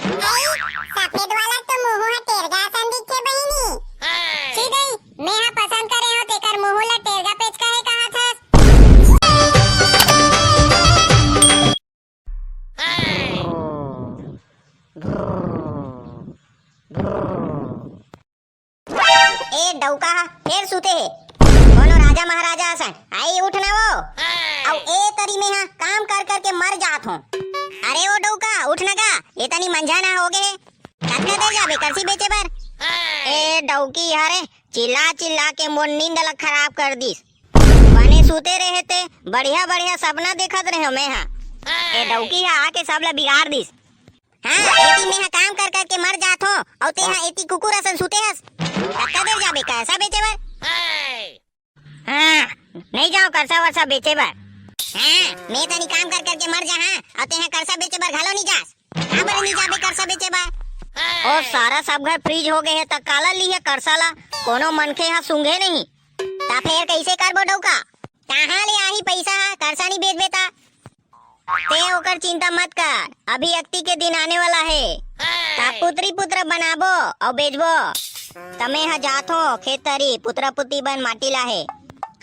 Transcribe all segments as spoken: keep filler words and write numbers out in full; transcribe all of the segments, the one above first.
अई, सफेद वाला तो मुंह ह टेरगा असन दिखथे बहिनी। छी दई, मैं ह पसंद करे हो तेकर मुंह ला टेरगा पेचका हे कहाथस। ए डौका ह फेर सुते हे। कोनो राजा महाराजा असन। आई उठ ना वो। अउ ए तरी में हा काम कर कर के मर जात हो। अरे ओ डौका, उठ ना गा। ए तनी मंझा ना हो गे। कतका देर जाबे करसी बेचे बर? ए डौकी हरे, चिल्ला चिल्ला के मोर नींद ला खराब कर दिस। बने सुते रहे ते, बढ़िया बढ़िया सपना देखत रहे मैं हा। ए डौकी हा आके सब ला बिगाड़ दिस। हाँ, एती मेंहा काम कर कर के मर जात हो, अउ तेहा एती कुकुर असन सुते हस। कतका देर जाबे करसा बेचे बर? हाँ, नहीं जाओ करसा वरसा बेचे बर। हाँ, मैं तनी काम कर कर के मर जा हाँ, अउ तेहा करसा बेचे बर घलो नहीं जास। काबर नहीं जाबे करसा बेचे बर? ओ सारा सब घर फ्रीज हो गए हे, त काला लिहे करसा ला? कोनो मनखे हा सूंघे नहीं। त फेर कइसे करबो डौका? कहाँ ले आही पइसा हा? करसा नहीं बेचबे त? ते ओकर चिंता मत कर, अभी अक्ति के दिन आने वाला हे। त पुत्री पुत्र बनाबो अउ बेचबो। त मैं ह जाथो खेत तरी पुतरा पुतरी बन माटी लाहे।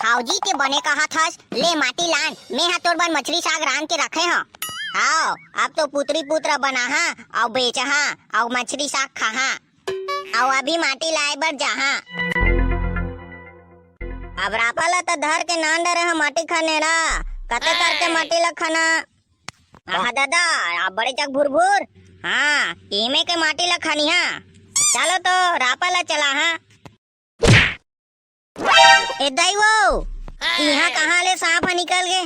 खाऊजी के बने कहत हस, ले माटी लान, मैं ह तोर बर मछली साग रांध के रखे हंव। हाव, अब तो पुत्री पुत्र बनाहा अउ बेचहा अउ मछली साग खाहा। अउ अभी माटी लाए बर जाहा। अब रापा ला त धर के नान डरे ह माटी खने ला, कते करके माटी ला खना। आहा दादा, अब बड़े जग भुरभुर। हाँ, इमे के माटी ला खनिहा। चलो तो रापा ला चलाहा। ए दाई वो, इहाँ कहाँ ले सांप ह निकल गे?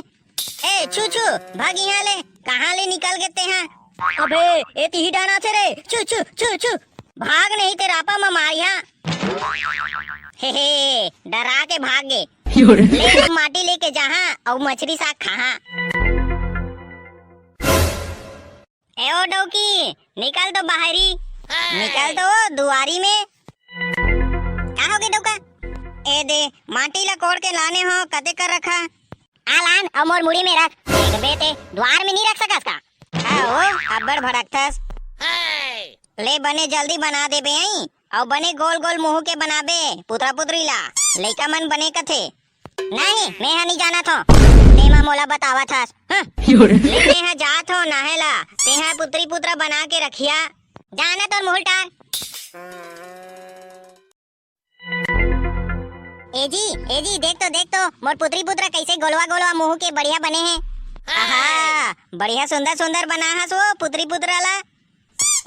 ए छू छू, भाग इहाँ ले, कहाँ ले निकल गे तेहा? अबे, ए तिही डाना थे रे, छू छू छू छू, भाग नहीं ते रापा म मारिहा। हे हे, डरा के भाग गे। ले अब माटी लेके जाहा अउ मछरी साग खाहा। ए ओ डौकी, निकल तो बाहरी, निकल तो ओ दुआरी में। का होगे डौका? ए दे, माटी ला कोड़ के लाने हो, कते कर रखा? आ लान, अउ मोर मुड़ी में रख। देखबे ते, दुआर में नहीं रख सकस का? हाँ ओ, अब्बड़ भड़कथस। ले बने जल्दी बना देबे अई, अउ बने गोल गोल मुंह के बनाबे, पुतरा पुतरी ला। लइका मन बने कथे। नहीं, मैं हा नहीं जानत हो। तेमा मोला बतावत हस। हाँ। ले मैं हा जात हो नहाए ला। तेहा पुतरी पुतरा बना के रखिया। जाना तोर मुहल टार। ए जी, ए जी, देख तो, देख तो, मोर पुतरी पुतरा कैसे गोलवा गोलवा मुंह के बढ़िया बने हे। आहा, बढ़िया सुंदर सुंदर बना हस वो पुतरी पुतरा ला।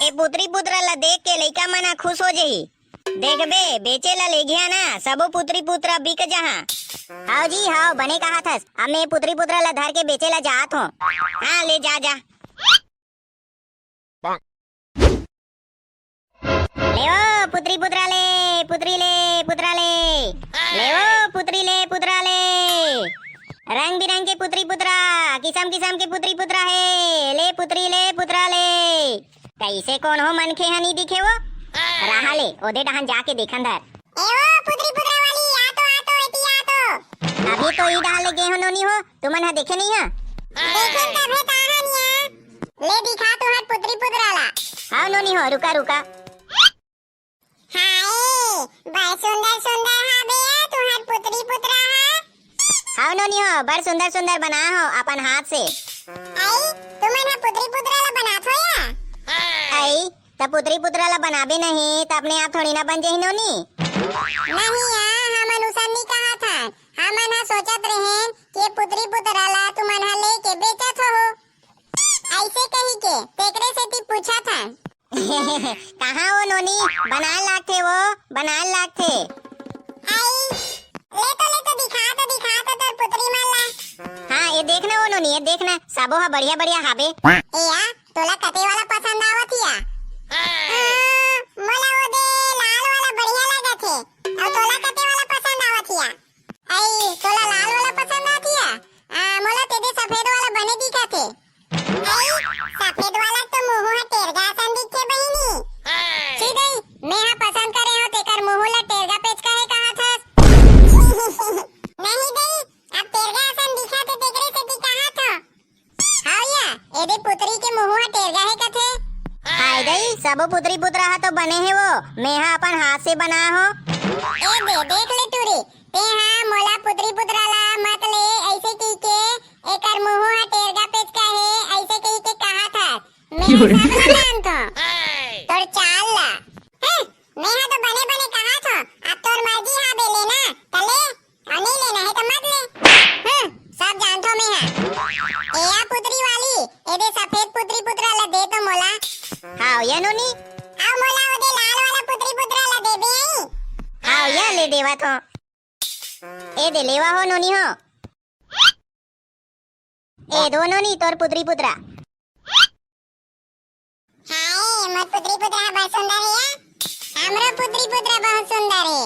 ए पुतरी पुतरा ला देख के लइका मन ह खुश हो जही। देखबे, बेचे ला लेगिहा ना, सबो पुतरी पुतरा बिक जहा। हाव जी, हाव, बने कहाथस। अब मैं पुतरी पुतरा ला धर के बेचे ला जात हो। हाँ, ले जा, जा। ले ओ, पुतरी पुतरा ले, पुतरी ले, पुतरा ले। ले ओ, पुतरी ले, पुतरा ले। रंग बिरंग के पुतरी पुतरा, किसम किसम के पुतरी पुतरा हे। ले पुतरी ले, पुतरा ले। कइसे कोन हो मनखे ह नी दिखे वो? रहा ले, ओदे डहन जाके देखन धर। ए वो पुतरी पुतरा वाली, आ तो, आ तो, एती आ तो। अभी तो ई डहन ले गे हो नोनी हो, तुमन ह देखे नहीं ह? देखे तभे ताहन या। ले दिखा तुहर पुतरी पुतरा ला। हाव नोनी हो, रुका, रुका। हाय, बड़ सुंदर सुंदर हाबे तुहर पुतरी पुतरा हा। हाव नोनी हो, बड़ सुंदर सुंदर बना हो अपन हाथ से। आई, तुमन हा पुतरी पुतरा ला बनात हो या? आई, त पुतरी पुतरा ला बनाबे नहीं, त अपने आप थोड़ी ना बन जही नोनी। नहीं या, हमन उसन नहीं कहा था। हमन हा सोचत रहेन कि ये पुतरी पुतरा ला तुमन हा लेके बेचत हो। ऐसे कही के, तेकरे सेती पूछा था। कहाँ वो नोनी? बनाए लागथे वो, बनाए लागथे। आई, ले तो, ले तो, दिखा तो, दिखा तो तोर पुतरी मन ला। हाँ, ये देखना वो नोनी, ये देखना, सबो हा बढ़िया बढ़िया हाबे। ए या, तोला कते वाला पसंद आवत हिया? आ, मोला वो दे लाल वाला बढ़िया लागत हे। अउ तोला कते वाला पसंद आवत हिया? आई, तोला लाल वाला पसंद आत हिया? आ, मोला तेदे सफेद वाला बने दिखत हे। आई, सफेद वाला तो मुंह ह टेरगा असन दिखथे बहिनी। छी दई, मैं हा पसंद करे हो तेकर मुंह ला टेरगा पेचका हे कहाथस। नहीं दई, अब टेरगा असन दिखत हे तेकरे सेती कहाथों। हाव या, एदे पुतरी के मुंह ह टेरगा हे कथे। हाय दई, सबो पुतरी पुतरा ह तो बने हे वो, मेहा अपन हाथ से बना हो। ए दे, देख ले टूरी, तेहा मोला पुतरी पुतरा ला मत ले, ऐसे कहिके एकर मुंह ह टेरगा पेचका हे, ऐसे कहिके कहाथस। मेहा सब ला जानथों। तोर चाल ला। हैं? मेहा तो बने बने कहाथों, अब तोर मर्जी हा बे लेना, त ले, अउ नइ लेना हे त मत ले। हैं? सब जानथों मेहा। ए आ पुतरी वाली, ए दे सफेद पुतरी पुतरा ला दे तो मोला। हाव या नोनी। अउ मोला ओ दे लाल वाला पुतरी पुतरा ला दे दे। हाव या ले देवत हों। ए दे लेवा हो नोनी हो। ए दे नोनी तोर पुतरी पुतरा। हाय, मोर पुतरी पुतरा ह बहुत सुंदर हे या। हमरो पुतरी पुतरा बहुत सुंदर हे।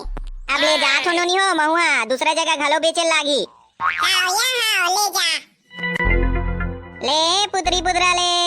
अब ले जाथों नोनी हो, महूं हा दूसरा जगह घलो बेचे लागही। हाव या हाव, ले जा। ले पुतरी पुतरा ले।